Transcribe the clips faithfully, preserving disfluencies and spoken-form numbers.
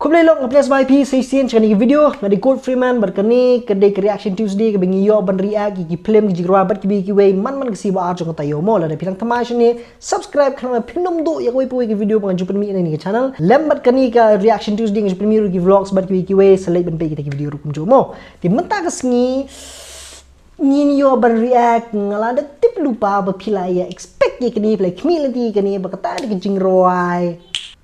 Khublei long, nga pdiang sngewbha ïa phi sa shisien sha kane ka video. Nga dei Kurt Freeman bad kane ka dei ka Reaction Tuesday kaba ngi ïoh ban react ïa ki film, ki jingrwai bad kiwei kiwei man man ka sngi ba ar jong ka taïew mo. Lada phi dang thymmai shane, subscribe khnang ba phin ym duh ïa kawei pa kawei ka video ba ngan ju pynmih na kane ka channel. Lem bad kane ka Reaction Tuesday nga ju pynmih ruh ki vlogs bad kiwei kiwei, sa leit ban peit kita ki video ruh kumjuh mo. Te mynta ka sngi ngin ïoh ban react, nga la da tip lypa ba phi la ïa expect ïa kane, phi la khmih lynti ïa kane, ba kata dei ka jingrwai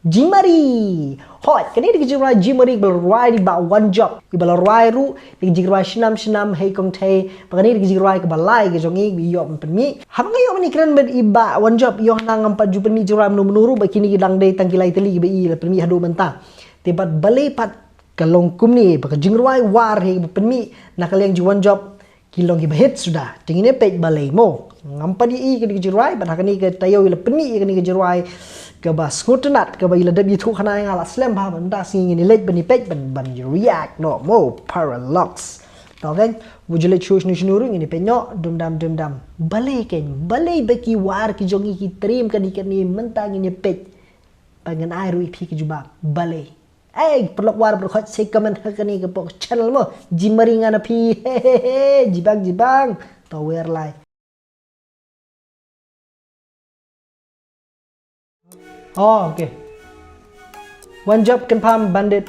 Jimari. Hooid, kane dei ka jingrwai Jimari ba la rwai da i Bah One Job. Iba la rwai ruh da ka jingrwai Shnam Shnam Hei Kong Thei. Ba kane dei ka jingrwai kaba lai ka jong i, ba ïoh ban pynmih. Haba nga ïoh ban ïakren bad i Bah One Job, ïoh hana ngam pat ju pynmih jingrwai mano mano ruh, ba kine ki dang dei tang ki lai tylli kiba i la pynmih haduh mynta. Te bad balei pat ka long kumne, ba ka jingrwai War hi ba pynmih na ka liang jong One Job ki long kiba hit suda. Te ngin ïa peit balei mo. Ngam pat ïohi ïa kane ka jingrwai, bad ha kane ka taïew i la pynmih ïa kane ka jingrwai kaba sngewtynnat, kaba i la dep ïathuh khana ïa nga, la slem bha, bad mynta sngi ngin ïa leit ban ïa peit ban, ban react noh mo, Paralox. Tang keiñ, wat ju leit shuh shano shano ruh, ngin ïa peit noh, dum dam dum dam. Balei keiñ, balei ba ki War ki jong i ki triem kane kane, mynta ngin ïa peit. Ba ngan ai ruh ïa phi ka jubab. Balei? Ei, paralok War, paralok Khot, sa comment ha kane ka pok channel mo. Jimari nga na phi. He he he. Jibang, jibang. To wer lai. Oh, okay. One Job confirm bandit.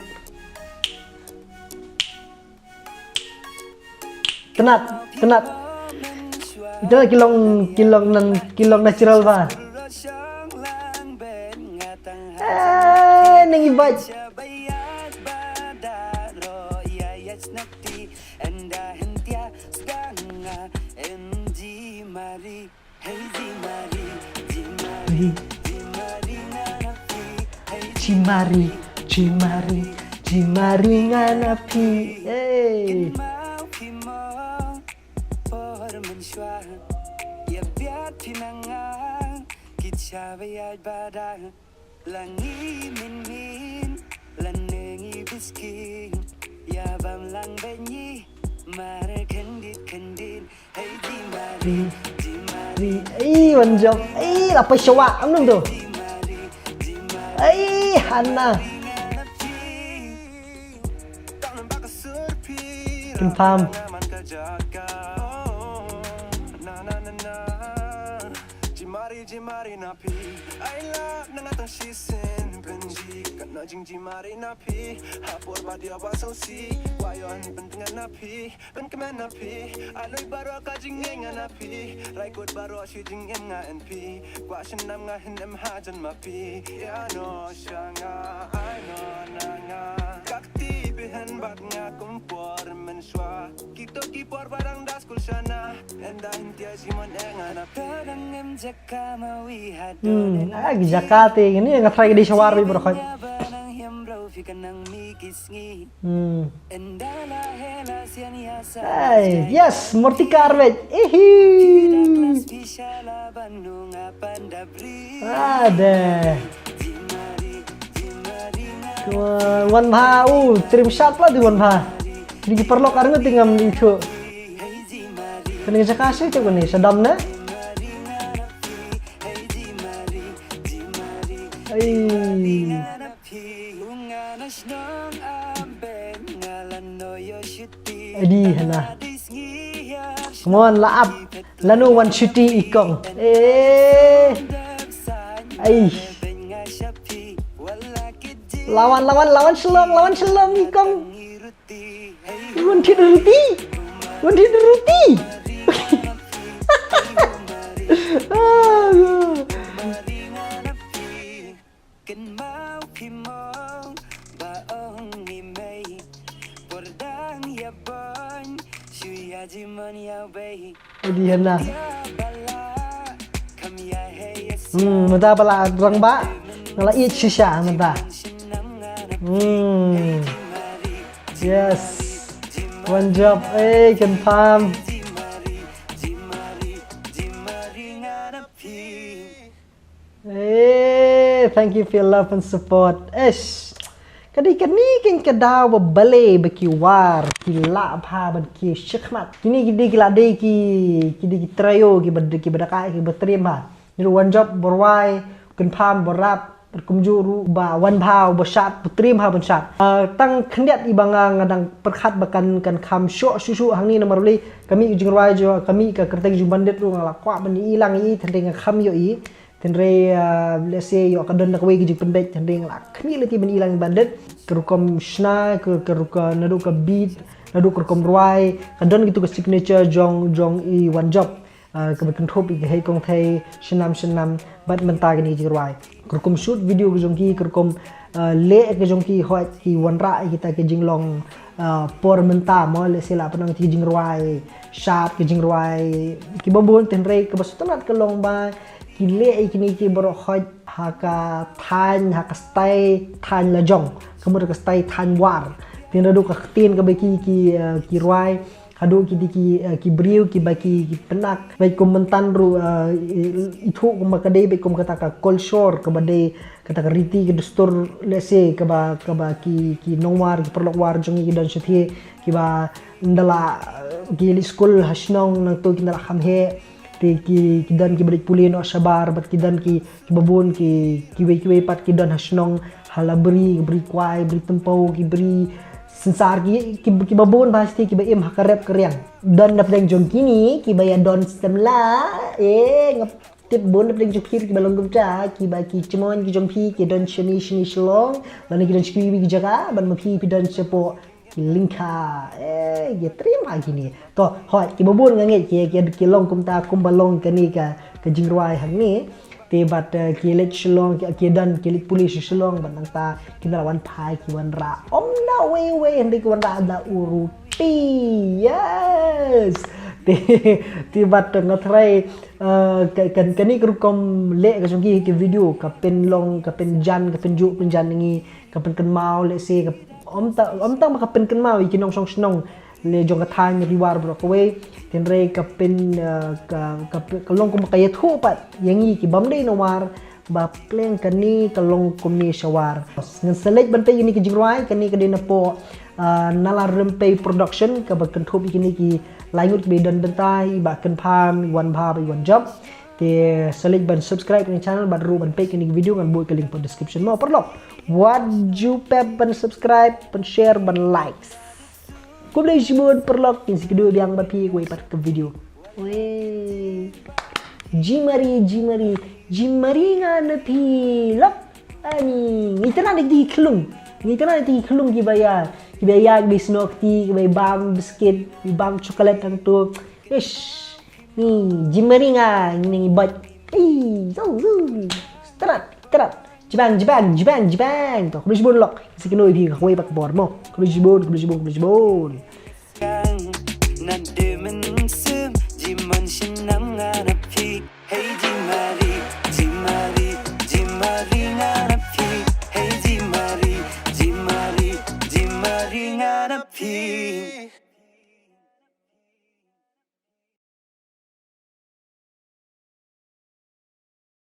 Tynnat, tynnat. Ita ki long, ki long nan, ki long natural bha. Eh, nang i bait. Jimari, Jimari, Jimari nga na phi. Hey. Ri, ri, ei, One Job, ei, la poi shawa, am nung tu. Ei, Hana. Confirm. Hmm, ah, ki jaka te, kine nga try ka dei sha War beit baroh khoit. Hmm. Hey, yes, Mortika Arbet. Ihi. Ade. Come on, Wan Bha, u, trim sharp la di Wan Bha. Di ki paralok ar ngut ngam di thu. Kane ka jaka shi tu kane, sha dam ne? Ai. Adi hana. Come on, la ap. Lano wan shuti i kong. Eh. Ai. Lawan, lawan, lawan shlong, lawan shlong i kong. Wan thit ruti. Wan thit ruti. Ah, ya. Adi hana. Hmm, mynta ba la rangbah. Nga la ïeit shisha mynta. Hmm. Yes. One Job. Hey, confirm. Eh, thank you for your love and support. Eish. Ka dei kane keiñ ka daw ba balei ba ki War ki lah bha ban kiew shakhmat. Kine ki dei ki la dei ki, ki dei ki trio kiba, kiba daka kiba triem bha. Ni ruh One Job ba rwai, Ken Pham ba rap. Kumjuh ruh ba wan bha ba shad, ba triem ha ban shad. Ah, tang khyndiat i ba nga nga dang pyrkhat ba kan kan kham shoh shuh shuh hangne namar balei ka mih ka jingrwai jong, ka mih ka kyrteng jong bandit ruh nga la kwah ban i lang i, tang nga kham ïoh i. Tynrai, ah, let's say, ïoh ka don da kawei ka jingpynbeit, tynrai nga la khmih lynti ban i lang i bandit. Ka rukom shna, ka, ka rukom naduh ka beat, naduh ka rukom rwai, ka don kito ka signature jong, jong i One Job. Ah, kaba kynthup ïa ka Hei Kong Thei, Shnam Shnam, bad mynta kane ka jingrwai. Ka rukom shoot video ka jong ki, ka rukom, ah, leh ka jong ki, hooid ki wanrah ïa kita ki jinglong, ah, por mynta mo, let's say la pynang ki jingrwai, shad ki jingrwai, kiba bun, tynrai kaba sngewtynnat ka long ba ki leh ïa kine ki baroh hooid ha ka thaiñ, ha ka style thaiñ la jong, ka mut ka style thaiñ War. Tynrai haduh ka ktien kaba ki, ki, eh, ki rwai, haduh ki dei ki, eh, ki briew kiba ki, ki pynak. Bad kum mynta ruh, eh, i, ithuh kumba ka dei bad kum kata ka culture kaba dei, kata ka riti ka dustur, let's say, kaba, kaba ki, ki nongwar, ki paralok War jong ngi ki don shathie, kiba ynda la, eh, ki leit skul ha shnong nangto ki ynda la kham heh. Te ki, ki don kiba leit pule noh shabar, bad ki don ki, kiba bun ki, kiwei kiwei pat ki don ha shnong, ha la bri, bri kwai, bri tympew, ki bri synsar, ki, ki, kiba bun ba shathie kiba im ha ka rep ka riang. Don na pdeng jong kine kiba ïa don stem la, eh, nga tip bun na pdeng jong phi kiba long kumta, kiba ki chmon ki jong phi ki don shane shane shlong, lane ki don shane ki jaka, ban ma phi phi don shapoh ki lyngkha, eh, ïa triem ha kine. To, hooid, kiba bun nga ngeit ki, ki, ki long kumta kumba long kane ka, ka jingrwai hangne. Te bad, eh, ki leit Shillong, ki, ki don, ki leit pule sha Shillong, bad nangta, ki la wan phai, ki wanrah. Ym da wei wei, hynrei ki wanrah da u ruti. Yes! Te, te bad nga tharai, eh, ka, ka, kane ka rukom leh ka jong ki, ki video, ka pynlong, ka pynjan, ka pynjuh, pynjan ngi, ka pynkynmaw, let's say, ka, ym ta, ym tang ba ka pynkynmaw ïa ki nongshong shnong, leh jong ka thaiñ Ri War baroh kawei, tynrai ka pyn, eh, ka, ka, ka long kum ka ïathuh pat ïa ngi ki bym dei na War, ba pleng kane ka long kumne sha War. Ngan sa leit ban peit ïa kane ka jingrwai, kane ka dei napoh, eh, Nala Rympei Production, kaba kynthup ïa kine ki lai ngut kiba don bynta, i Bah Kynpham, i Wanbha bad i Wanjop. Te sa leit ban subscribe kane ka channel, bad ruh ban peit kane ka video, ngan buh ka link hapoh description mo paralok. Wat ju pep ban subscribe, ban share, ban like. Khublei shibun paralok, ngin sa ïakynduh biang bad phi ha kawei pat ka video. Wei. Jingmari, jingmari, jingmari nga na phi lok. Ani, ngi tang na ki khlung. Ngi tang na ki khlung kiba ïa, kiba ïa, kiba snoh kti, kiba bam biskit, kiba bam chocolate hangto. Ish. Ni, jingmari nga, ni bad. Ih, zo, zo. Strat, strat. Jibang, jibang, jibang, jibang. To, khublei shibun lok. Sa ïakynduh ïa phi ha kawei pat ka por mo. Khublei shibun, khublei shibun, khublei shibun.